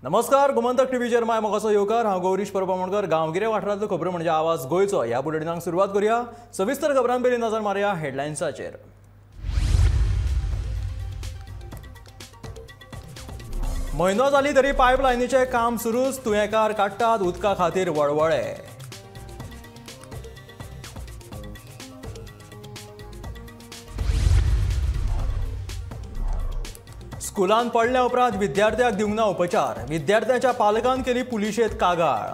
नमस्कार, गोमंतक टीव्हीचेर my मोगाचो येवकार. हांव गौरीश परब आमोणकर. गांवगिरे वाठारांतल्यो खबरो म्हणजे आवाज गोंयचो. ह्या बुलेटिनाक सुरवात करूया. सविस्तर खबरां पयलीं नजर मारया हेडलायन्साचेर. म्हयनो जाली तरी पायपलायनीचें काम सुरूच, तुयेंकार काडटात उदका खातीर वळवळे. स्कुलांत पडल्या उपरांत विद्यार्थ्याक दिवंक ना उपचार, विद्यार्थ्याच्या पालकान केली पुलिशेंत कागाळ.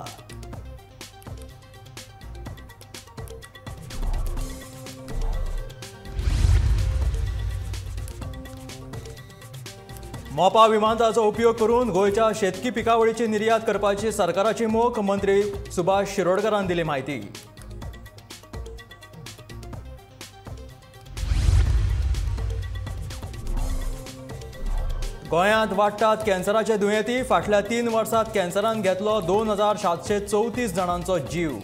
मोपा विमानतळाचो उपयोग करून गोंयच्या शेतकी पिकावळीची निर्यात करपाची सरकाराची मोख, मंत्री सुभाष शिरोडकरान दिली म्हायती. गोंयांत वाडटात कॅन्सराचे दुयेंती, फाटल्या 3 वर्सांत कॅन्सरान घेतलो 2734 जाणांचो जीव.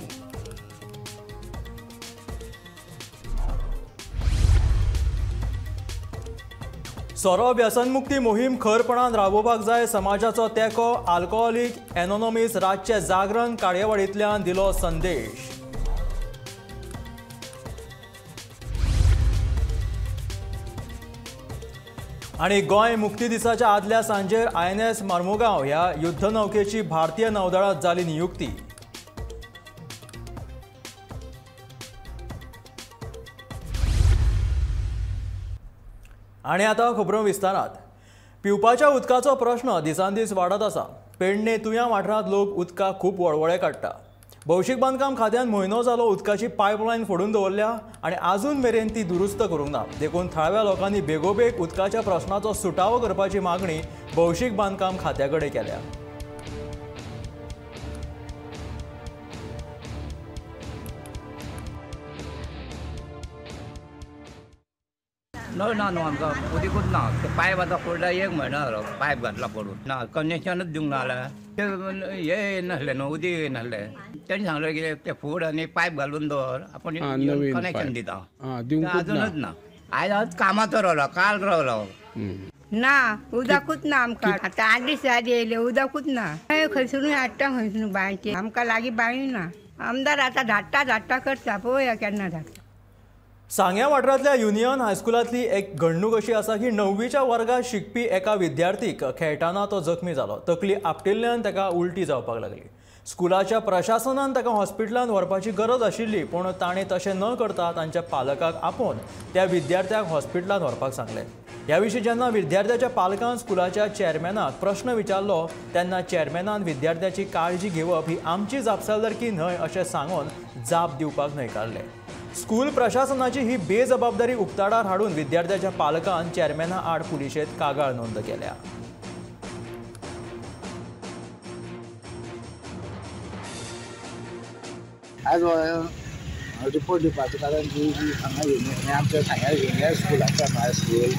सोरो व्यसनमुक्ती मोहीम खरपणान राबोवपाक जाय, समाजाचो तेंको. आल्कोहोलीक एनोनॉमिस रातचे जागरण कार्यावळींतल्यान दिलो संदेश. आनी गोंय मुक्ती दिसाच्या आदल्या सांजेर INS Mormugao ह्या युद्धनौकेची भारतीय नौदळांत जाली नियुक्ती. आनी आतां खबरो विस्तारात. पिवपाच्या उदकाचो प्रश्न दिसान दीस वाडत आसा. पेडणे तुयां वाठारांत लोक उदकाक खूब वळवळे काडटा. भौशीक बांदकाम खात्यान म्हयनो जालो उदकाची पायपलायन फोडून दवरल्या आनी आजून मेरेन ती दुरुस्त करूंक ना. देखून थळाव्या लोकांनी बेगोबेग उदकाच्या प्रश्नाचो सुटावो करपाची मागणी भौशीक बांदकाम खात्या कडेन केल्या. नळ ना न्हू आमकां, उदीकूच ना. ते पायप आतां फोडला, 1 म्हयनो जालो पायप घातला पडून ना, कनेक्शनूच दिवंक ना जाल्यार ते हे येयनासलें न्हू, उदीक येयनासलें. तेणी सांगलें कितें ते फूड आनी पायप घालून दवर, आपूण कनेक्शन दिता. आजुनूच ना. आयज हांव कामाचो रावलो, काल रावलो ना, उदकूच ना आमकां. आतां 8 दीस जाले येयले, उदकूच ना. खंयसरून हाडटा, खंयसून बांयचें, आमकां लागीं बांयूय ना. आमदार आतां धाडटा धाडटा करता, पळोवया केन्ना धाडटा. सांग्या वाठारांतल्या युनियन हायस्कुलांतली एक घडणूक अशी आसा की 9वीच्या वर्गात शिकपी एका विद्यार्थीक खेळटाना तो जखमी जालो. तकली आपटिल्ल्यान ताका उलटी जावपाक लागली. स्कुलाच्या प्रशासनान ताका हॉस्पिटलांत व्हरपाची गरज आशिल्ली, पूण ताणें तशें न करता तांच्या पालकाक आपोवन त्या विद्यार्थ्याक हॉस्पिटलांत व्हरपाक सांगलें. ह्या विशीं जेन्ना विद्यार्थ्याच्या पालकान स्कुलाच्या चेअरमॅनाक प्रश्न विचारलो तेन्ना चेअरमॅनान विद्यार्थ्याची काळजी घेवप ही आमची जापसालदारकी न्हय अशें सांगून जाप दिवपाक न्हयकारलें. स्कूल प्रशासनाची ही बेजबाबदारी उक्ताडार हाडून विद्यार्थ्याच्या पालकान चेअरमॅना आड पुलिशेंत कागाळ नोंद केल्या. आज रिपोर्ट दिवपाचो कारण की हांगा युनियन आमच्या सांग्या युनियन स्कूल आसा, हायस्कूल,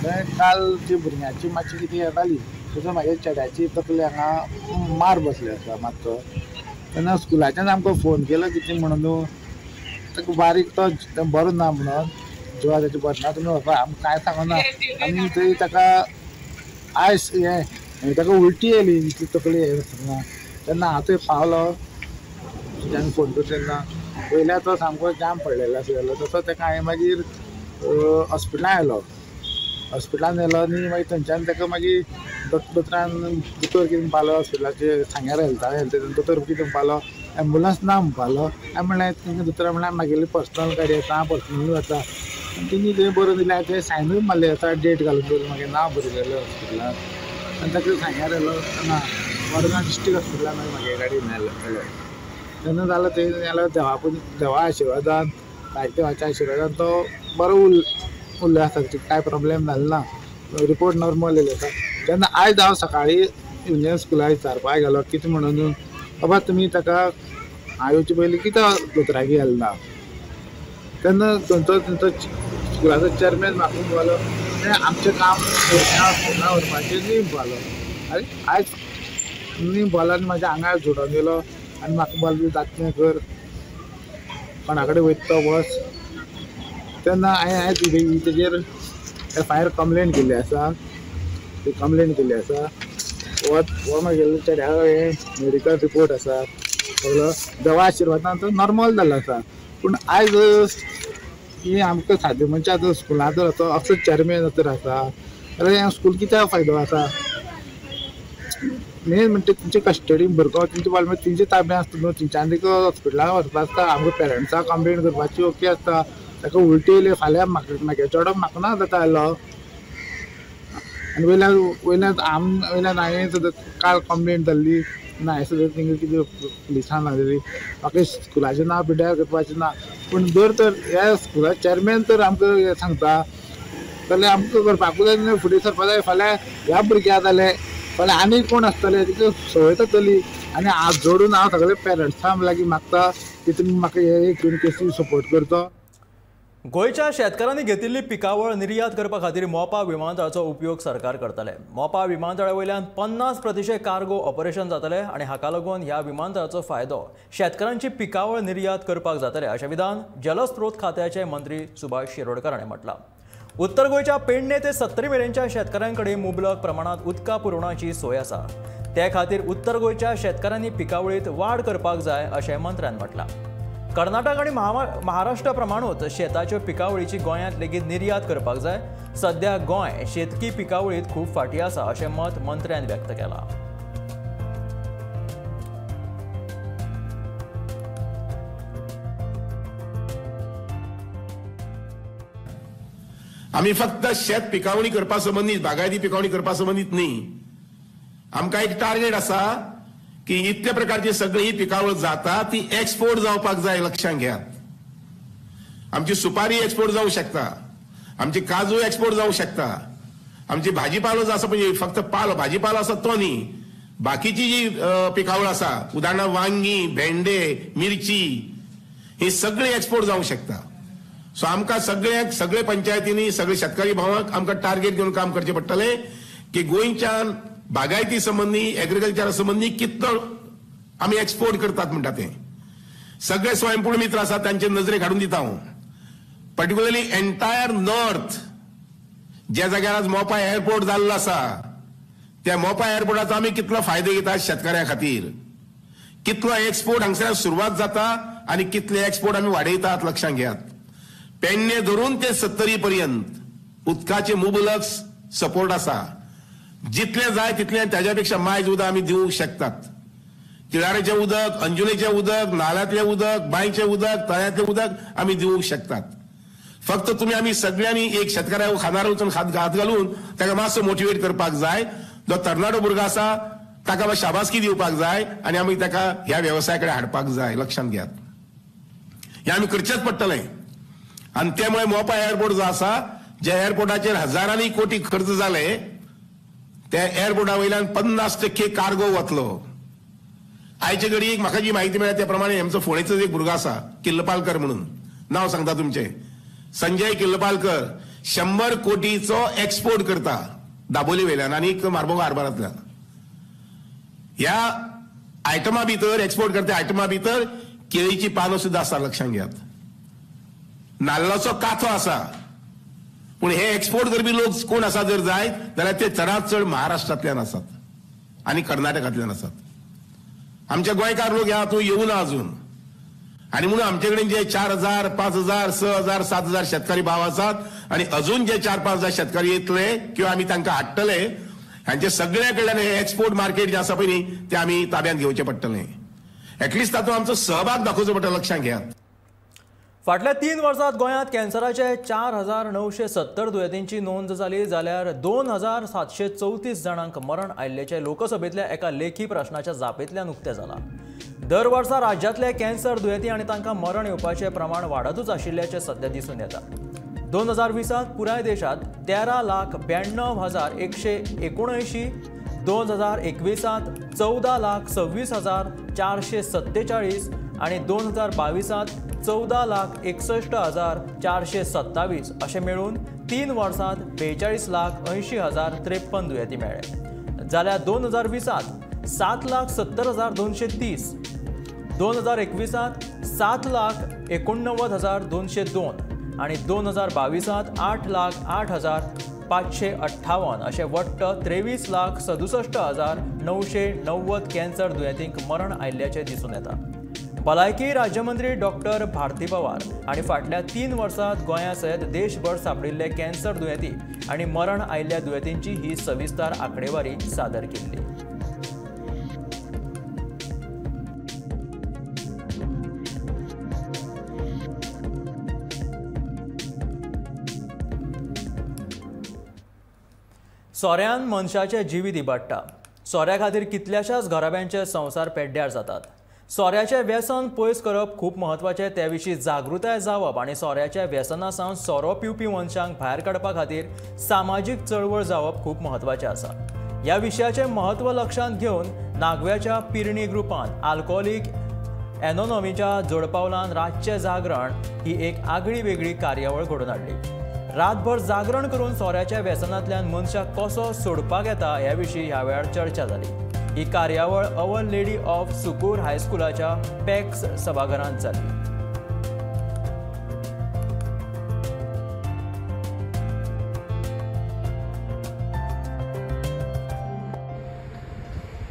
थंय काल ती भुरग्यांची मातशी कितें येताली, तसो म्हाज्या चेड्याची तकली हांगा मार बसले आसा मातसो. तेन्ना स्कुलाच्यान आमकां फोन केलो कितें म्हणून ताका बारीक तो बरो ना म्हणून, जिवा ताचें बरें ना, तुमी व्हरपा. आमकां कांय सांगना. आनी थंय ताका आयस हें ताका उलटी येयली, इतली तकली हें आसतना. तेन्ना हांव थंय पावलो, तुज्यान फोन करता तेन्ना पयल्यार तो सामको जाम पडलेलो आसलेलो. तसो ताका हांवें मागीर हॉस्पिटलान आयलो. हॉस्पिटलान येयलो आनी मागीर थंयच्यान ताका मागीर दोतोरान दोतोर कितें म्हणपालो, हॉस्पिटलाचे सांग्यार हेल्थ दोतोर कितें म्हणपालो, एम्बुलन्स ना म्हणपालो. हांवें म्हणलें तेंका दोतोरा म्हणल्यार मागेली पर्सनल गाडी आसा, हांव पर्सनली वता. आनी तेणी थंय बरोवन दिलें, थंय सायनूय मारले आसा, डेट घालून दवरली, मागीर नांव बरयलेलें हॉस्पिटलान. आनी ताका सांग्यार येयलो ना, मडगांव डिस्ट्रिक्ट हॉस्पिटलान मागीर म्हागे गाडी मेळ्ळें. तेन्ना जालो थंय जाल्यार देवा आशिर्वादान, देवाच्या आशिर्वादान तो बरो उरलो आसा, कांय प्रोब्लेम जालो ना, रिपोर्ट नॉर्मल येयलो आसा. तेन्ना आयज हांव सकाळीं युनियन स्कुलाक विचारपाक गेलो कितें म्हणून, बाबा तुमी ताका हांव येवचे पयलीं कित्याक दोतोराक व्हेलें ना. तेन्ना थंयचो तेंचो स्कुलाचो चेअरमॅन म्हाका म्हणपालो, तें आमचें काम हॉस्पिटलान व्हरपाचें न्ही म्हणपालो. आरे आयज न्ही म्हणपालो आनी म्हाज्या आंगार झुडोन गेलो आनी म्हाका म्हणपालो जातलें कर, कोणा कडेन वयता तो वच. तेन्ना हांवें आयज तेजेर FIR complain केल्ली आसा, ती कंप्लेन केल्ली आसा. हो मागेलो चेड्या हें मेडिकल रिपोर्ट आसा, सगळो देवा आशिर्वादान तो नॉर्मल जाल्लो आसा. पूण आयज ही आमकां सादे मनशां जर स्कुलांत जर असो असो चेअरमॅन जर आसा जाल्यार ह्या स्कूल कित्याक फायदो आसा? मेन म्हणटा तेंचे कस्टडीन भुरगो तेंचे बाल तेंचे ताब्यान आसता न्हू, तेंच्यान ताका हॉस्पिटलान व्हरपा आसता. आमकां पेरंट्सांक कंप्लेन करपाची ओके आसता, ताका उल्टी येयली फाल्यां म्हाका म्हागे चेडो म्हाका ना जाता आयलो. आनी वयल्यान वयल्यान वयल्यान हांवें सुद्दां काल कंप्लेन जाल्ली ना, हांवें सुद्दां तेंगे कितें पुलिसान सांगलेली म्हाका स्कुलाचें नांव पिड्ड्यार करपाचें ना. पूण जर तर ह्या स्कुला चेअरमॅन तर आमकां हें सांगता जाल्यार आमकां करपाकूच जाय, फुडें सरपा जाय. फाल्यां ह्या भुरग्याक जालें फाल्यां आनी कोण आसतले तिका संवय जातली. आनी हात जोडून हांव सगळे पेरंट्सां लागीं मागता की तुमी म्हाका हे केसी सपोर्ट करचो. गोंयच्या शेतकारांनी घेतिल्ली पिकावळ निर्यात करपा खातीर मोपा विमानतळाचो उपयोग सरकार करतले. मोपा विमानतळा वयल्यान 50% कार्गो ऑपरेशन जातले आनी हाका लागून ह्या विमानतळाचो फायदो शेतकारांची पिकावळ निर्यात करपाक जातले अशें विधान जलस्रोत खात्याचे मंत्री सुभाष शिरोडकर हांणी म्हटलां. उत्तर गोंयच्या पेडणे ते 70 मेरेनच्या शेतकारां कडेन मुबलक प्रमाणांत उदका पुरवणाची सोय आसा, ते खातीर उत्तर गोंयच्या शेतकारांनी पिकावळींत वाड करपाक जाय अशें मंत्र्यान म्हटलां. कर्नाटक आनी महाराष्ट्रा प्रमाणूच शेताच्यो पिकावळीची गोंयांत लेगीत निर्यात करपाक जाय. सध्या गोंय शेतकी पिकावळींत खूब फाटीं आसा अशें मत मंत्र्यान व्यक्त केलां. आमी फक्त शेत पिकावणी करपा संबंदीत, बागायती पिकावणी करपा संबंदीत न्ही, आमकां एक टार्गेट आसा की इतल्या प्रकारची सगळी ही पिकावळ जाता ती एक्सपोर्ट जावपाक जाय. लक्षांत घेयात, आमची सुपारी एक्सपोर्ट जावं शकता, आमची काजू एक्सपोर्ट जावं शकता, आमची भाजीपालो जो आसा म्हणजे फक्त पालो भाजीपालो आसा तो न्ही, बाकीची जी पिकावळ आसा उदाहरणार्थ वांगी, भेंडे, मिरची ही सगळी एक्सपोर्ट जावं शकता. सो आमकां सगळ्यांक, सगळे पंचायतींनी, सगळे शेतकारी भावांक आमकां टार्गेट घेवन काम करचें पडटलें की गोंयच्यान बागायती संबंदी, एग्रीकल्चरा संबंदी कितलो आमी एक्सपोर्ट करतात म्हणटा तें. सगळे स्वयंपूर्ण मित्र आसात तांचे नजरेक हाडून दिता हांव. पर्टिक्युलरली एंटायर नॉर्थ ज्या जाग्यार आज मोपा एअरपोर्ट जाल्लो आसा त्या मोपा एअरपोर्टाचो आमी कितलो फायदो घेतात शेतकऱ्यां खातीर, कितलो एक्सपोर्ट हांगसर सुरवात जाता आनी कितले एक्सपोर्ट आमी वाडयतात लक्षांत घेयात. पेडणे धरून ते 70 पर्यंत उदकाचे मुबलक सपोर्ट आसा, जितले जाय तितले, त्याच्या पेक्षा मायज उदक आमी दिवंक शकतात. तिळारेचें उदक, अंजुनेचें उदक, नाल्यांतलें उदक, बांयचें उदक, तळ्यांतलें उदक आमी दिवंक शकतात. फक्त तुमी आमी सगळ्यांनी एक शेतकऱ्या खांदार वचून हात घालून ताका मातसो मोटिवेट करपाक जाय. जो तरणाटो भुरगो आसा ताका शाबासकी दिवपाक जाय आनी आमी ताका ह्या वेवसाया कडेन हाडपाक जाय. लक्षांत घेयात, हें आमी करचेंच पडटलें. आनी त्यामुळे मोपा एअरपोर्ट जो आसा, ज्या एअरपोर्टाचेर हजारांनी कोटी खर्च जाले त्या एअरपोर्टा वयल्यान 50% कार्गो वतलो. आयचे घडयेक म्हाका जी म्हायती मेळ्ळ्या त्या प्रमाणे आमचो फोंडेचो एक भुरगो आसा किल्लपालकर म्हणून, नांव सांगता तुमचें, संजय किल्लपालकर, 100 कोटीचो एक्सपोर्ट करता दाबोली वयल्यान आनी मार्बोगा हार्बरांतल्यान. ह्या आयटमा भितर, एक्सपोर्ट करता आयटमा भितर केळीची पानां सुद्दां आसा. लक्षांत घेयात, नाल्लाचो काथो आसा. पूण हे एक्सपोर्ट करपी लोक कोण आसा जर जायत जाल्यार ते चडांत चड महाराष्ट्रांतल्यान आसात आनी कर्नाटकांतल्यान आसात. आमचे गोंयकार लोक ह्या हातूंत येवना अजून. आनी म्हणून आमचे कडेन जे 4,000, 5,000, 6,000, 7,000 शेतकारी भाव आसात आनी अजून जे 4-5 हजार शेतकारी येतले किंवा आमी तांकां हाडटले, हांचे सगळ्या कडल्यान हे एक्सपोर्ट मार्केट जें आसा पळय न्ही तें आमी ताब्यांत घेवचें पडटलें. एटलिस्ट तातूंत आमचो सहभाग दाखोवचो पडटलो. लक्षांत घेयात, फाटल्या 3 वर्सांत गोंयांत कॅन्सराचे 4,970 दुयेंतींची नोंद जाली, जाल्यार 2,734 जाणांक मरण आयिल्ल्याचें लोकसभेंतल्या एका लेखी प्रश्नाच्या जापेंतल्यान उक्तें जालां. दर वर्सा राज्यांतले कॅन्सर दुयेंती आनी तांकां मरण येवपाचें प्रमाण वाडतूच आशिल्ल्याचें सध्या दिसून येता. 2020 पुराय देशांत 13,92,179, 2021 14,26,447 आनी 2022 14,61,427 अशें मेळून 3 वर्सांत 42,80,053 दुयेंती मेळ्ळे. जाल्यार 2020 7,70,230, 2021 7,89,202 आनी 2022 8,08,000 558 अशे वट्ट 23,67,990 कॅन्सर दुयेंतींक मरण आयिल्ल्याचें दिसून येता. भलायकी राज्यमंत्री डॉक्टर भारती पवार हांणी फाटल्या 3 वर्सांत गोंया सयत देशभर सांपडिल्ले कॅन्सर दुयेंती आनी मरण आयिल्ल्या दुयेंतींची ही सविस्तर आंकडेवारी सादर केल्ली. सोऱ्यान मनशाचें जिवीत इबाडटा. सोऱ्या खातीर कितल्याशाच घराब्यांचे संवसार पेड्ड्यार जातात. सोऱ्याचें व्यसन पयस करप खूब म्हत्वाचें. त्या विशीं जागृताय जावप आनी सोऱ्याच्या व्यसना सावन सोरो पिवपी मनशांक भायर काडपा खातीर सामाजीक चळवळ जावप खूब म्हत्वाचें आसा. ह्या विशयाचें म्हत्व लक्षांत घेवन नागव्याच्या पिरणी ग्रुपान आल्कोहोलीक एनोनॉमीच्या जोडपावलान रातचें जागरण ही एक आगळी वेगळी कार्यावळ घडोवन हाडली. रातभर जागरण करून सोऱ्याच्या व्यसनांतल्यान मनशाक कसो सोडपाक येता ह्या विशीं ह्या वेळार चर्चा जाली. ही कार्यावळ our lady of Succour हायस्कुलाच्या पॅक्स सभाघरांत जाली.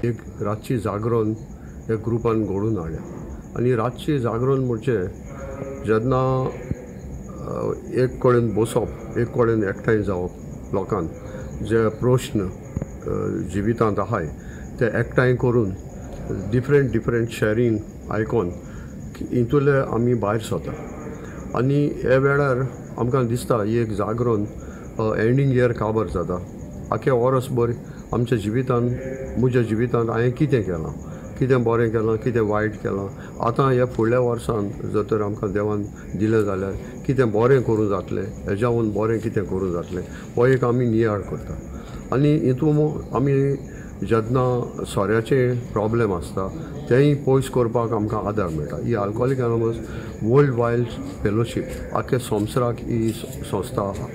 एक रातची जागरण एक ग्रुपान घडोवन हाडल्या आनी रातची जागरण म्हणजे जेन्ना एक कडेन बसप, एक कडेन एकठांय जावप, लोकांक जे प्रश्न जिवितांत आहाय ते एकठांय करून डिफरंट डिफरंट शॅरींग आयकोन हितूंतले आमी भायर सरता. आनी हे वेळार आमकां दिसता ही एक जागरण एंडींग इयर काबर जाता. आख्या वर्सभर आमच्या जिवितांत, म्हज्या जिवितांत हांवें कितें केलां, कितें बरें केलां, कितें वायट केलां, आतां ह्या फुडल्या वर्सान जर तर आमकां देवान दिलें जाल्यार कितें बरें करूं जातलें, हेज्याहून बरें कितें करूं जातलें, हो एक आमी नियाळ करता. आनी हितून आमी जेन्ना सोऱ्याचे प्रॉब्लेम आसता तेंय पयस करपाक आमकां आदार मेळटा. ही alcoholic anonymous world wide fellowship आख्या संवसाराक ही संस्था आसा.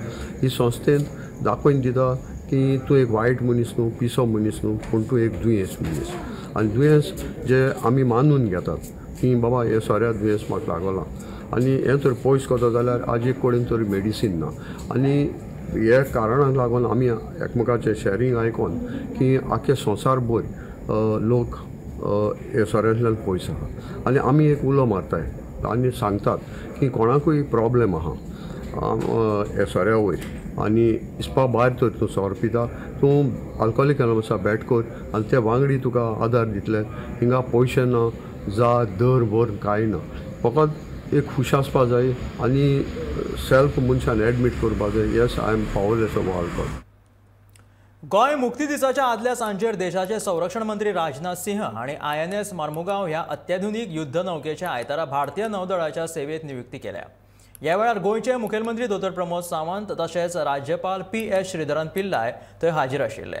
ही संस्थेन दाखोवन दिता की तूं एक वायट मनीस न्हू, पिसो मनीस न्हू, पूण तूं एक दुयेंस मनीस. आनी दुयेंस जे आमी मानून घेतात की बाबा हें सोऱ्या दुयेंस म्हाका लागलां आनी हें तर पयस करता जाल्यार आज एक कडेन तर मेडिसीन ना. आनी हे कारणाक लागून आमी एकमेकाचें शॅरींग आयकोन की आख्खे संवसारभर लोक हे सोऱ्यांतल्यान पयस आहा आनी आमी एक उलो मारताय आनी सांगतात की कोणाकूय प्रॉब्लेम आहा हे सोऱ्या वयर आनी इसपा भायर तर तूं सोरो पिता, तूं आल्कोहोलीक एनॉनमसा भेट कर आनी ते वांगडी तुका आदार दितले. हिंगा पयशे ना, जा दर भर कांय ना, फकत एक खुश आसपा जाय आनी सेल्फ मनशान एडमीट करपा जाय, yes I am powerless of alcohol. Goa मुक्ती दिसाच्या आदल्या सांजेर देशाचे संरक्षण मंत्री राजनाथ सिंह हांणी INS Mormugao ह्या अत्याधुनीक युद्धनौकेच्या आयतारा भारतीय नौदळाच्या सेवेत नियुक्ती केल्या. ह्या वेळार गोंयचे मुखेलमंत्री दोतोर प्रमोद सावंत तशेंच राज्यपाल PS Sreedharan Pillai थंय हाजीर आशिल्ले.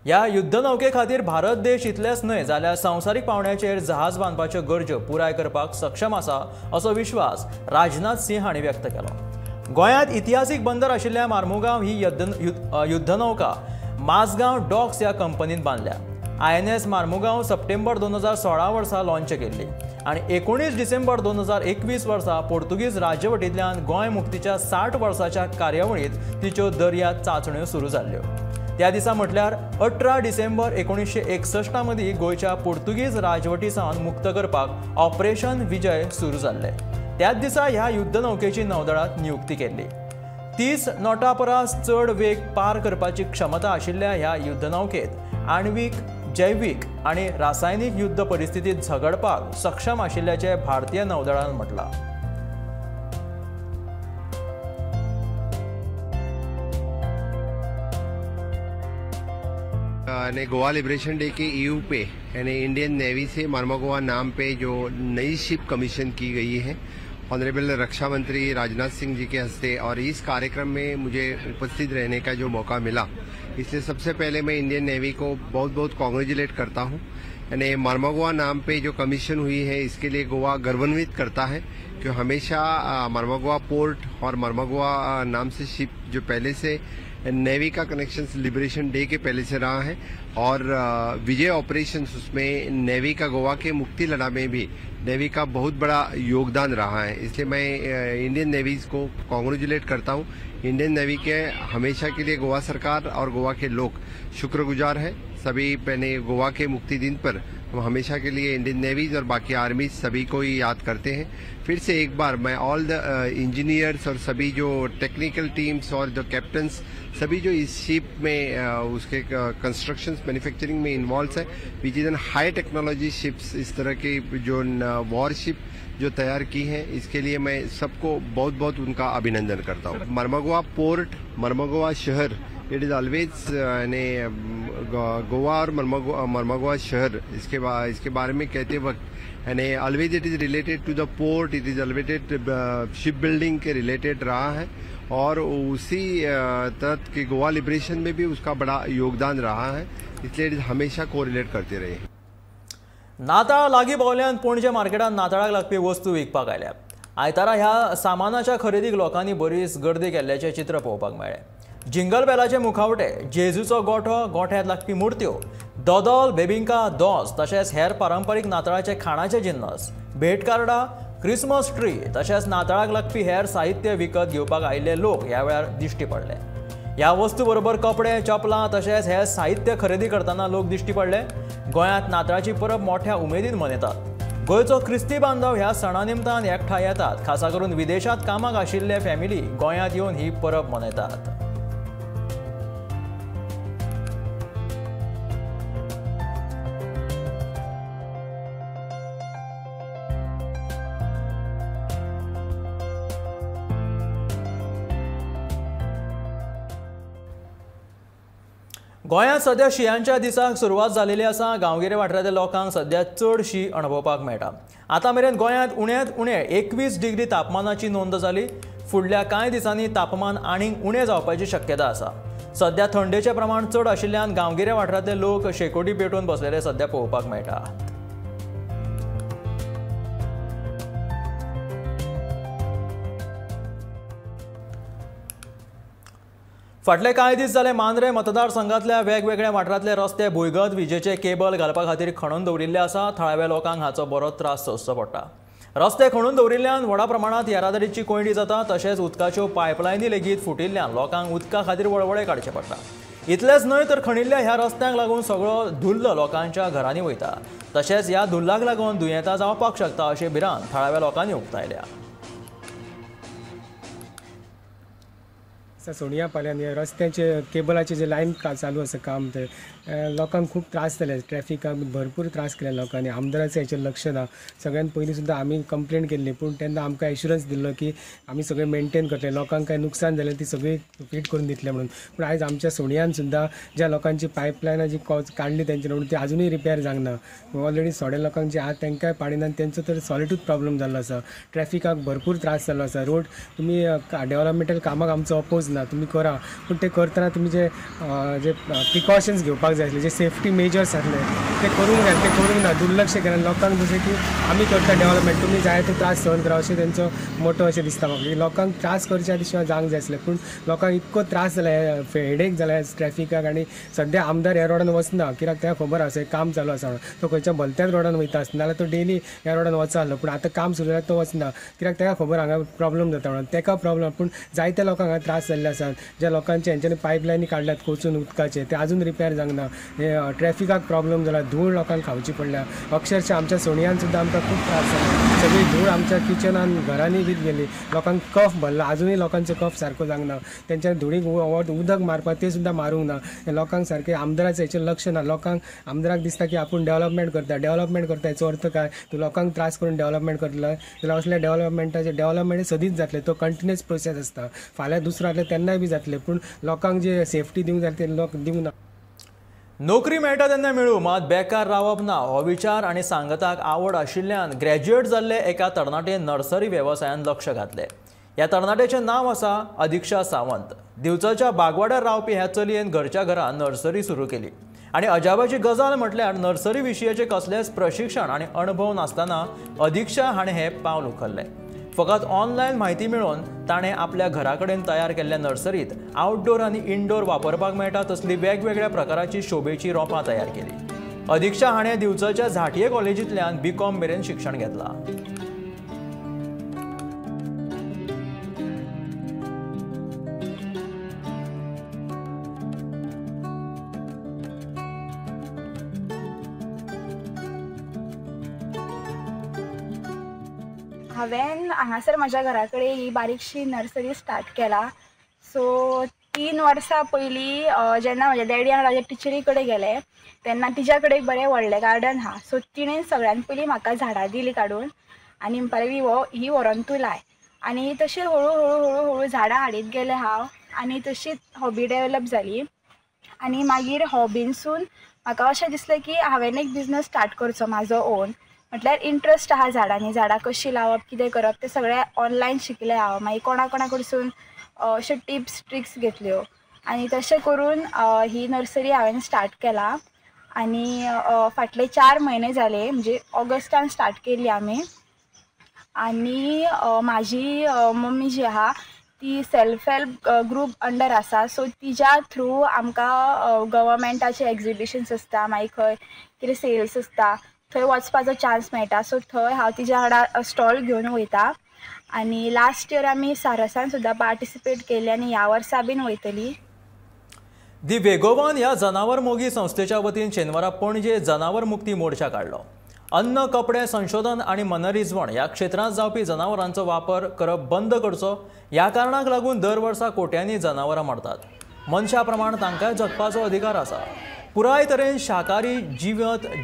ह्या युद्धनौके खातीर भारत देश इतलेच न्हय जाल्यार संवसारीक पावंड्याचेर जहाज बांदपाच्यो गरजो पुराय करपाक सक्षम आसा असो विश्वास राजनाथ सिंह हांणी व्यक्त केलो. गोंयांत इतिहासीक बंदर आशिल्ल्या मार्मुगांव ही युद्धनौका माझगांव डॉक्स ह्या कंपनीन बांदल्या. INS Mormugao सप्टेंबर 2016 वर्सा लॉन्च केल्ली आनी 19 डिसेंबर 2021 वर्सा पोर्तुगीज राजवटींतल्यान गोंय मुक्तीच्या 60 वर्साच्या कार्यावळींत तिच्यो दर्यांत चांचण्यो सुरू जाल्ल्यो. त्या दिसा म्हटल्यार 18 डिसेंबर 1961 मदीं गोंयच्या पोर्तुगीज राजवटी सावन मुक्त करपाक ऑपरेशन विजय सुरू जाल्लें. त्याच दिसा ह्या युद्धनौकेची नौदळांत नियुक्ती केल्ली. 30 नोटा परस चड वेग पार करपाची क्षमता आशिल्ल्या ह्या युद्धनौकेत आण्वीक, जैवीक आनी रासायनीक युद्ध परिस्थितीत झगडपाक सक्षम आशिल्ल्याचें भारतीय नौदळान म्हटलां. ने गोवा लिबरेशन डे के ईव पे यानी इंडियन नेवी से मार्मागोवा नाम पे जो नई शिप कमीशन की गई है ऑनरेबल रक्षा मंत्री राजनाथ सिंह जी के हस्ते, और इस कार्यक्रम में मुझे उपस्थित रहने का जो मौका मिला, इसलिए सबसे पहले मैं इंडियन नेवी को बहुत बहुत कॉन्ग्रेचुलेट करता हूं। यानी मार्मागोवा नाम पे जो कमीशन हुई है इसके लिए गोवा गर्वान्वित करता है कि हमेशा मार्मागोवा पोर्ट और मार्मागोवा नाम से शिप जो पहले से नेवी का कनेक्शन लिबरेशन डे के पहले से रहा है और विजय ऑपरेशंस उसमें नेवी का गोवा के मुक्ति लड़ा में भी नेवी का बहुत बड़ा योगदान रहा है। इसलिए मैं इंडियन नेवीज को कॉन्ग्रेचुलेट करता हूँ। इंडियन नेवी के हमेशा के लिए गोवा सरकार और गोवा के लोग शुक्रगुजार हैं। सभी मैंने गोवा के मुक्ति दिन पर हम हमेशा के लिए इंडियन नेवीज और बाकी आर्मीज सभी को ही याद करते हैं। फिर से एक बार मैं ऑल the engineers और सभी जो टेक्निकल टीम्स और जो कैप्टन्स सभी जो इस शिप में उसके कंस्ट्रक्शंस मैन्युफैक्चरिंग में इन्वॉल्व है, which is an high technology ships, इस तरह की जो वॉरशिप जो तैयार की है, इसके लिए मैं सबको बहुत बहुत उनका अभिनंदन करता हूँ। मरमगोवा पोर्ट, मरमगोवा शहर, it is always यानी गोवा और मरमगोवा शहर इसके बारे में कहते वक्त यानी always it is related to the port, it is always ship building K related रहा है और उसी तरह के गोवा लिबरेशन में भी उसका बड़ा योगदान रहा है, इसलिए it हमेशा कोरिलेट करते रहे। नाताळ लागीं पावल्यान पणजे मार्केटांत नाताळाक लागपी वस्तू विकपाक आयल्या। आयतारा ह्या सामानाच्या खरेदीक लोकांनी बरीच गर्दी केल्ल्याचें चित्र पळोवपाक मेळ्ळें। जिंगल बेलाचे मुखावटे, जेजूचो गोठो, गोठ्यांत लागपी मुर्त्यो, दोदोल, बेबिंका, दोस तशेंच हेर पारंपारीक नाताळाचे खाणाचे जिन्नस, भेट कार्डां, क्रिसमस ट्री तशेंच नाताळाक लागपी हेर साहित्य विकत घेवपाक आयिल्ले लोक ह्या वेळार दिश्टी पडले। ह्या वस्तू बरोबर कपडे, चपलां तशेंच हेर साहित्य खरेदी करतना लोक दिश्टी पडले। गोंयांत नाताळाची परब मोठ्या उमेदीन मनयतात। गोंयचो क्रिस्ती बांधव ह्या सणा निमतान एकठांय येतात। खासा करून विदेशांत कामाक आशिल्ले फॅमिली गोंयांत येवन ही परब मनयतात। गोंयांत सध्या शियांच्या दिसाक सुरवात जालेली आसा। गांवगिरे वाठारांतल्या लोकांक सध्या चड शी अणभवपाक मेळटा। आतां मेरेन गोंयांत उण्यांत उणें 21 डिग्री तापमानाची नोंद जाली। फुडल्या कांय दिसांनी तापमान आनीक उणें जावपाची शक्यता आसा। सध्या थंडेचें प्रमाण चड आशिल्ल्यान गांवगिरे वाठारांतले लोक शेकोटी पेटोवन बसलेले सध्या पळोवपाक मेळटा। फाटले कांय दीस जाले मांद्रे मतदारसंघातल्या वेगवेगळ्या वाठारांतले रस्ते भुंयगत विजेचे केबल घालपा खातीर खणून दवरिल्ले आसा। थळाव्या लोकांक हाचो बरो त्रास सोंसचो पडटा। रस्ते खणून दवरिल्ल्यान व्हडा प्रमाणांत येरादारीची कोंयडी जाता। तशेंच उदकाच्यो पायपलायनी लेगीत फुटिल्ल्यान लोकांक उदका खातीर वळवळे काडचे पडटा। इतलेंच न्हय तर खणिल्ल्या ह्या रस्त्यांक लागून सगळो धुल्ल लोकांच्या घरांनी वयता। तशेंच ह्या धुल्लाक लागून दुयेंतां जावपाक शकता अशी भिरांत थळाव्या लोकांनी उक्तायल्या। सोनिया पाल्यान रस्त्याचे केबलाचे जे लायन चालू आसा काम ते लोकांक खूब त्रास जाले, ट्रॅफिकाक भरपूर त्रास केले लोकांनी। आमदाराचें हेचेर लक्ष ना। सगळ्यान पयलीं सुद्दां आमी कंप्लेन केल्ली, पूण तेन्ना आमकां एश्युरन्स दिल्लो की आमी सगळें मेंटेन करतले, लोकांक कांय नुकसान जालें ती सगळी फिट करून दितले म्हणून। पूण आयज आमच्या सोनियान सुद्दां ज्या लोकांची पायपलायनां जी काडली तेंच्या म्हणून ती आजुनूय रिपेर जावंक ना। ऑलरेडी थोड्या लोकांक जे आहा तांकांय पाणी ना, तेंचो तर सॉलिटूच प्रॉब्लम जाल्लो आसा। ट्रॅफिकाक भरपूर त्रास जाल्लो आसा। रोड तुमी डेवलपमेंटल कामाक आमचो अपोज ना, तुमी करा, पूण ते करतना तुमी जे जे प्रिकॉशन्स घेवपाक जाय आसले, जे सेफ्टी मेजर्स आसले ते करूंक जाय, ते करूंक ना, दुर्लक्ष केलें। लोकांक जशें की आमी करता डेवलपमेंट, तुमी जाय तो त्रास सहन करा अशें तेंचो मोटो अशें दिसता म्हाका। लोकांक त्रास करचे आदी शिवाय जावंक जाय आसलें, पूण लोकांक इतको त्रास जाला, हेडेक जाला ट्रॅफिकाक। आनी सद्या आमदार ह्या रोडान वचना, कित्याक ताका खबर आसा काम चालू आसा म्हणून। तो खंयच्या भलत्याच रोडान वयता आसता, नाल्यार तो डेली ह्या रोडान वचा आसलो, पूण आतां काम सुरू जाल्यार तो वचना, कित्याक ताका खबर हांगा प्रॉब्लम जाता म्हणून। ताका प्रॉब्लम, पूण जायत्या लोकांक हांगा त्रास जाल्ले आसात। ज्या लोकांचे हेंच्यांनी पायपलायनी काडल्यात कोचून उदकाचे, ते आजून रिपेर जावंक ना। हे ट्रॅफिकाक प्रॉब्लम जाला, धूळ लोकांक खावची पडल्या। अक्षरशः आमच्या सोनियान सुद्दां आमकां खूब त्रास जाला। सगळी धूळ आमच्या किचनान घरांनी बीत गेली, लोकांक कफ भरला, आजुनूय लोकांचो कफ सारको जावंक ना। तेंच्या धुळीक उदक मारपाक ते सुद्दां मारूंक ना। लोकांक सारकें आमदाराचें हेचेर लक्ष ना। लोकांक आमदाराक दिसता की आपूण डेवलपमेंट करता, डेवलपमेंट करता हेचो अर्थ काय, तूं लोकांक त्रास करून डेवलपमेंट करतलो जाल्यार असल्या डेवलपमेंटाचें डेवलपमेंट सदींच जातलें, तो कंटिन्युअस प्रोसेस आसता। फाल्यां दुसरो जातलें तेन्नाय बी जातलें, पूण लोकांक जे सेफ्टी दिवंक जाय ते लोक दिवंक ना। नोकरी मेळटा तेन्ना मेळूं, मात बेकार रावप ना हो विचार आनी सांगताक आवड आशिल्ल्यान ग्रॅज्युएट जाल्ले एका तरणाटेन नर्सरी वेवसायान लक्ष घातलें। ह्या तरणाट्याचें नांव आसा अदिक्षा सावंत। दिवचलच्या बागवाड्यार रावपी ह्या चलयेन घरच्या घरा नर्सरी सुरू केली आनी अजाबाची गजाल म्हटल्यार नर्सरी विशयाचें कसलेंच प्रशिक्षण आनी अणभव नासतना अदिक्षा हाणें हें पावल उखल्लें। फकत ऑनलायन म्हायती मेळोवन ताणें आपल्या घरा कडेन तयार केल्ल्या नर्सरीत आउटडोर आनी इनडोर वापरपाक मेळटा तसली वेगवेगळ्या प्रकाराची शोभेची रोपां तयार केली. अधीक्षा हाणें दिवचलच्या झांटये कॉलेजींतल्यान बी.कॉम मेरेन शिक्षण घेतलां. हांवें हांगासर म्हज्या घरा कडेन ही बारीकशी नर्सरी स्टार्ट केला. सो 3 वर्सां पयलीं जेन्ना म्हज्या डॅडी वांगडा म्हज्या टिचरी कडेन गेले तेन्ना तिच्या कडेन एक बरें व्हडलें गार्डन आहा. सो तिणें सगळ्यान पयलीं म्हाका झाडां दिलीं काडून आनी म्हणपाक लागली ही व्हरोन तूं लाय. आनी तशें हळू हळू हळू हळू झाडां हाडीत गेलें हांव आनी तशीच हॉबी डेवलप जाली. आनी मागीर हॉबीनसून म्हाका अशें दिसलें की हांवें एक बिजनस स्टार्ट करचो म्हाजो ओन. म्हटल्यार इंट्रस्ट आहा झाडांनी, झाडां कशीं लावप कितें करप तें सगळें ऑनलायन शिकलें हांव. मागीर कोणा कोणा कडसून अश्यो टिप्स ट्रिक्स घेतल्यो आनी तशें करून ही नर्सरी हांवें स्टार्ट केला. आनी फाटले 4 म्हयने जाले, म्हणजे ऑगस्टान स्टार्ट केली आमी. आनी म्हाजी मम्मी जी आहा ती सेल्फ हेल्प ग्रूप अंडर आसा. सो तिज्या थ्रू आमकां गव्हर्मेंटाचे एग्जिबिशन्स आसता, मागीर खंय कितें सेल्स आसता थंय वचपाचो चान्स मेळटा. सो थंय हांव तिज्या वांगडा स्टॉल घेवन वयता. आनी लास्ट इयर आमी सारसान सुद्दां पार्टिसिपेट केल्ले आनी ह्या वर्सा बीन वयतली. दी वेगोवन ह्या जनावर मोगी संस्थेच्या वतीन शेनवारा पणजे जनावर मुक्ती मोर्चा काडलो. अन्न, कपडे, संशोधन आनी मनरिजवण ह्या क्षेत्रांत जावपी जनावरांचो वापर करप बंद करचो ह्या कारणाक लागून दर वर्सा कोट्यांनी जनावरां मरतात. मनशा प्रमाण तांकांय जगपाचो अधिकार आसा. पुराय तरेन शाकाहारी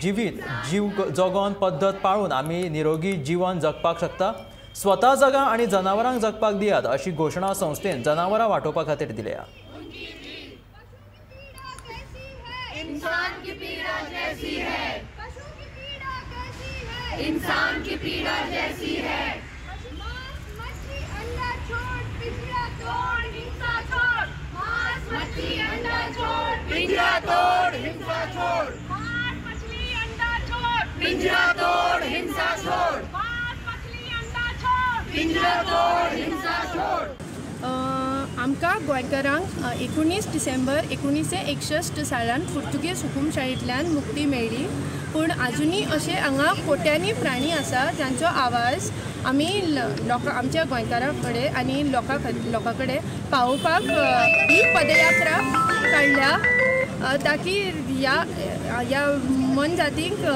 जिवीत जीव जगोन पद्दत पाळून आमी निरोगी जीवन जगपाक शकता. स्वता जगा आनी जनावरांक जगपाक दियात अशी घोशणा संस्थेन जनावरां वाटोवपा खातीर दिल्या. इंसान की पीड़ा जैसी है, पशु की पीड़ा कैसी है, इंसान की पीड़ा जैसी है। मांस मछली अंडा छोड़ पिंजरा तोड़ हिंसा छोड़, मांस मछली अंडा छोड़ पिंजरा तोड़ हिंसा छोड़, मांस मछली अंडा छोड़ पिंजरा तोड़ हिंसा छोड़, मांस मछली अंडा छोड़ पिंजरा तोड़ हिंसा छोड़। आमकां गोंयकारांक 19 डिसेंबर 1961 सालान पुर्तुगेज हुकुमशाहींतल्यान मुक्ती मेळ्ळी, पूण आजुनूय अशे हांगा कोट्यांनी प्राणी आसा जांचो आवाज आमी लोकां आमच्या गोंयकारां कडेन आनी लोकां कडेन पावोवपाक ही पदयात्रा काडल्या, ताकी ह्या ह्या मनजातींक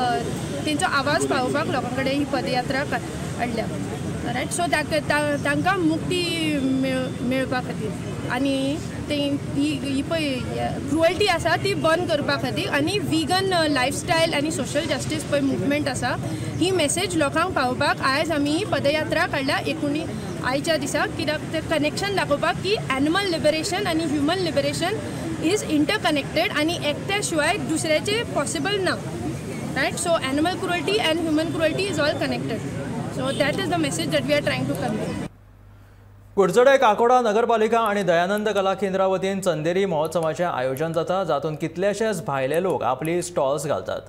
तेंचो आवाज पावोवपाक लोकां कडेन ही पदयात्रा काडल्या. रायट, सो तांकां मुक्ती मेळपा खातीर आनी ते ही पळय क्रुअल्टी आसा ती बंद करपा खातीर आनी विगन लायफस्टायल आनी सोशल जस्टीस पळय मुवमेंट आसा ही मेसेज लोकांक पावोवपाक आयज आमी पदयात्रा काडल्या आयच्या दिसा, कित्याक तें कनेक्शन दाखोवपाक की एनिमल लिबरेशन आनी ह्युमन लिबरेशन is interconnected आनी एकट्या शिवाय दुसऱ्याचें पॉसिबल ना. Right, so animal cruelty and human cruelty is all connected. So that is the message that we are trying to convey. Curchorem Kakoda नगरपालिका आनी दयानंद कला केंद्रा वतीन चंदेरी महोत्सवाचें आयोजन जाता, जातूंत कितलेशेच भायले लोक आपली स्टॉल्स घालतात.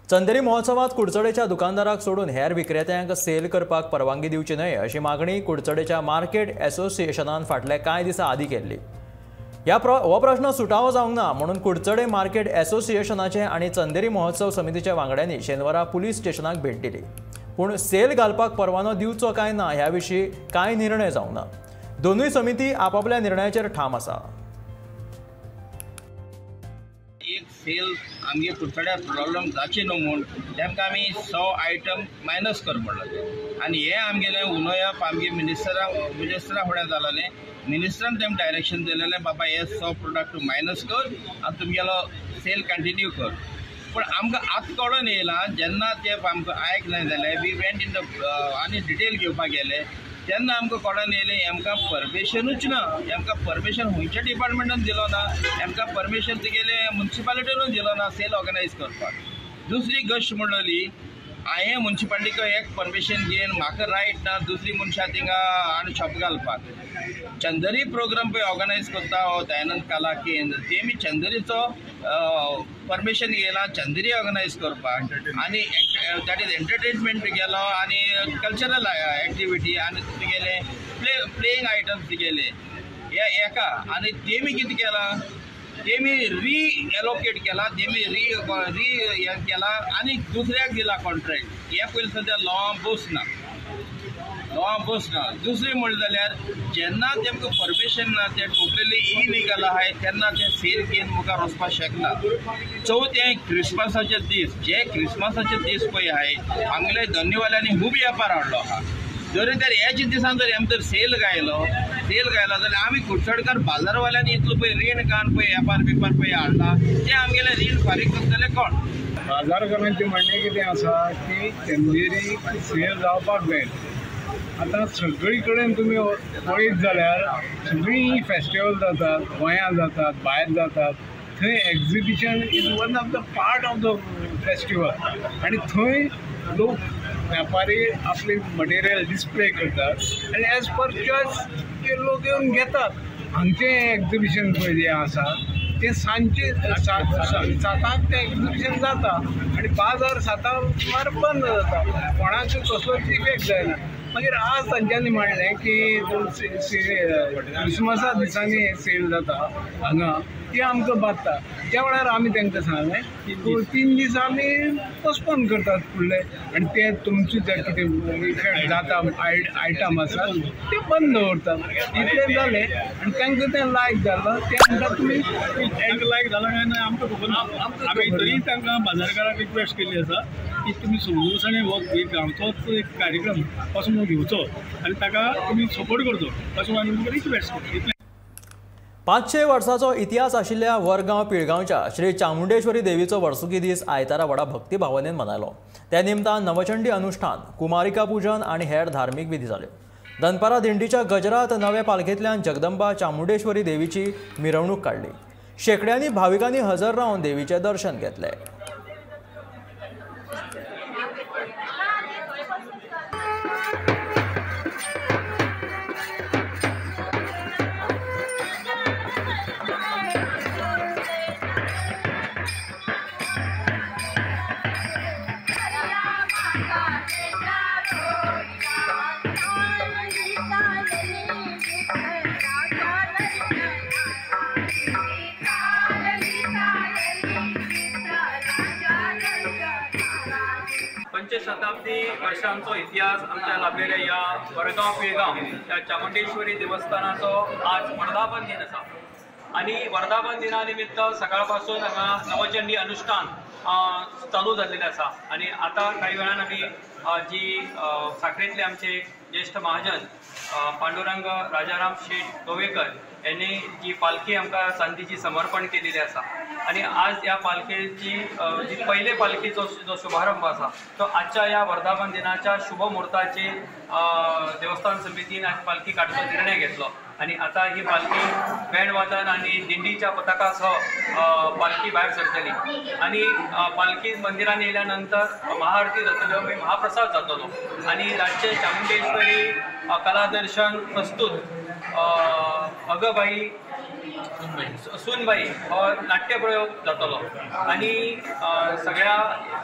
चंदेरी महोत्सवांत कुडचडेच्या दुकानदाराक सोडून हेर विक्रेत्यांक सेल करपाक परवानगी दिवची न्हय अशी मागणी कुडचडेच्या मार्केट एसोसिएशनान फाटल्या कांय दिसां आदीं केल्ली. हो प्रश्न सुटावो जावंक ना म्हणून कुडचडे मार्केट एसोसिएशनाचे आनी चंदेरी महोत्सव समितीच्या वांगड्यांनी शेनवारा पुलीस स्टेशनाक भेट दिली, पूण सेल घालपाक परवानो दिवचो काय ना ह्या विशीं कांय निर्णय जावंक ना. दोनूय समिती आपापल्या निर्णयाचेर ठाम आसा. एक सेल आमगे कुडचड्यार प्रॉब्लम जाची न्हू म्हूण तेमकां आमी 100 आयटम मायनस कर म्हणलें आनी हें आमगेलें उलोवप आमगे मिनिस्टरा फुडें जालेलें. मिनिस्टरान तेम डायरेक्शन दिलेलें, बाबा हे 100 प्रोडक्ट मायनस कर आनी तुमगेलो सेल कंटिन्यू कर. पूण आमकां आतां कळोन येयलां जेन्ना ते आमकां आयकलें जाल्यार we went in the आनी डिटेल घेवपाक गेले तेन्ना आमकां कळोन येयलें हेमकां परमिशनूच ना, हेमकां परमिशन खंयच्या डिपार्टमेंटान दिलो ना, हेमकां परमिशन तुगेले मुन्सिपालिटीनूच दिलो ना सेल ऑर्गनायज करपाक. दुसरी गोश्ट म्हणली हांवें मुन्सिपालिटीक एक परमिशन घेवन म्हाका रायट ना दुसरी मनशां थिंगा आनी शॉप घालपाक. चंदरी प्रोग्राम पळय ऑर्गनायज करता हो दयानंद कला केंद्र, तेमी चंदरीचो परमिशन घेयला चंदरी ऑर्गनायज करपाक आनी that is entertainment गेलो आनी कल्चरल एक्टिविटी आनी तुगेले प्लेइंग आयटम्स तुगेले हे एका. आनी तेमी कितें केलां, तेमी रिएलोकेट केला, तेमी री री हें केला आनी दुसऱ्याक दिला कॉन्ट्रॅक्ट. हें पयलीं सद्या लॉ बसना, लॉ बसना. दुसरें म्हणलें जाल्यार जेन्ना तेमकां परमिशन ना, ते टोटली इलिगल आहाय, तेन्ना ते सेल घेवन मुखार वचपाक शकना. चवथें क्रिसमसाचे दीस, जे क्रिसमसाचे दीस पळय आहाय आमगेले धन्यवाल्यांनी खूब वेपार हाडलो आहा. जरी तर ह्याच दिसान जर आमी जर सेल घायलो जाल्यार आमी कुडचडकार बाजारवाल्यांनी इतलो पळय रीण काडून पळय वेपार बिपार पळय हाडला, ते आमगेले रीण फारीक करतले कोण? बाजारकारांचें म्हणणें कितें आसा की चंदेरी सेल जावपाक जाय. आतां सगळी कडेन तुमी पळयत जाल्यार सगळीं फेस्टिवल जातात, गोंयांत जातात, भायर जातात, थंय exhibition is one of the part of the festival आनी थंय लोक व्यापारी आपले मटेरियल डिस्प्ले करतात आनी एज पर चॉयस ते लोक येवन घेतात. हांगचें एक्झिबिशन पळय जें आसा तें सांजचे 7 तें एक्झिबिशन जाता आनी बाजार 7 सुमार बंद जाता, कोणाक कसलोच इफेक्ट जायना. मागीर आज तांच्यांनी म्हणलें की क्रिसमसा दिसांनी सेल जाता हांगा, ती आमकां बादता. त्या वेळार आमी तांकां सांगलें की 3 दीस आमी पोस्टपोन करतात फुडले आनी ते तुमचे जे कितें इफेक्ट जाता आयटम आसा ते बंद दवरतात. इतलें जालें आनी तांकां तें लायक जालें. ते म्हणटा तुमी तांकां लायक जालां काय ना आमकां खबर ना. आमी तरी तांकां बाजारकारांक रिक्वेस्ट केल्ली आसा की तुमी समजून हो गांवचोच एक कार्यक्रम असो म्हणून घेवचो आनी ताका तुमी सपोर्ट करचो अशें आमी रिक्वेस्ट केली. 500 वर्सांचो इतिहास आशिल्ल्या वरगांव पिळगांवच्या श्री चामुंडेश्वरी देवीचो वर्सुकी दीस आयतारा व्हडा भक्तिभावनेन मनयलो. त्या निमतान नवचंडी अनुष्ठान, कुमारिका पूजन आनी हेर धार्मीक विधी जाल्यो. दनपारां दिंडीच्या गजरात नवे पालखेंतल्यान जगदंबा चामुंडेश्वरी देवीची मिरवणूक काडली. शेंकड्यांनी भाविकांनी हजर रावन देवीचें दर्शन घेतलें. पंचशताब्दी वर्षांचो इतिहास आमच्या लाभलेल्या ह्या वरगांव पिळगांव ह्या चामुंडेश्वरी देवस्थानाचो आज वर्धापन दिन आसा आनी वर्धापन दिना निमित्त सकाळपासून हांगा नवचंडी अनुष्ठान चालू जाल्लेलें आसा आनी आतां कांय वेळान आमी जी साखरेंतले आमचे ज्येश्ठ महाजन पांडुरंग राजाराम शेठ गोवेकर यांनी जी पालखी आमकां चांदीची समर्पण केलेली आसा आनी आज ह्या पालखेची जी पयले पालखेचो जो शुभारंभ आसा तो आजच्या ह्या वर्धापन दिनाच्या शुभ मुहूर्ताचेर देवस्थान समितीन आज पालखी काडचो निर्णय घेतलो आनी आतां ही पालखी बँड वादन आनी दिंडीच्या पथकासह पालखी भायर सरतली आनी पालखी मंदिरान येयल्या नंतर महाआरती जातल्यो, मागीर महाप्रसाद जातलो आनी रातचे चामुंडेश्वरी कला दर्शन प्रस्तुत अगबाई सुनबाई हो नाट्यप्रयोग जातलो आनी सगळ्या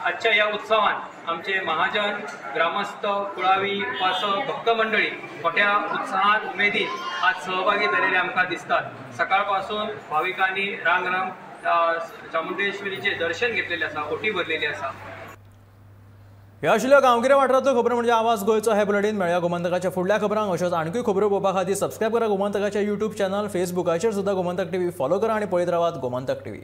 आजच्या ह्या उत्सवान आमचे महाजन, ग्रामस्थ, कुळावी, उपासक, भक्त मंडळी मोठ्या उत्साहान उमेदीन आज सहभागी जालेले आमकां दिसतात. सकाळपासून भाविकांनी रांग रांग चामुंडेश्वरीचें दर्शन घेतलेलें आसा, ओटी भरलेली आसा. ह्या आशिल्ल्यो गांवगिऱ्या वाठारांतल्यो खबरो म्हणजे आवाज गोंयचो हे बुलेटीन. मेळया गोमंतकाच्या फुडल्या खबरांक. अश्योच आणखी खबरो पळोवपा खातीर सबस्क्रायब करा गोमंतकाच्या यूट्यूब चॅनल, फेसबुकाचेर सुद्दां गोमंतक टीव्ही फॉलो करा आनी पळयत रावात गोमंतक टीव्ही.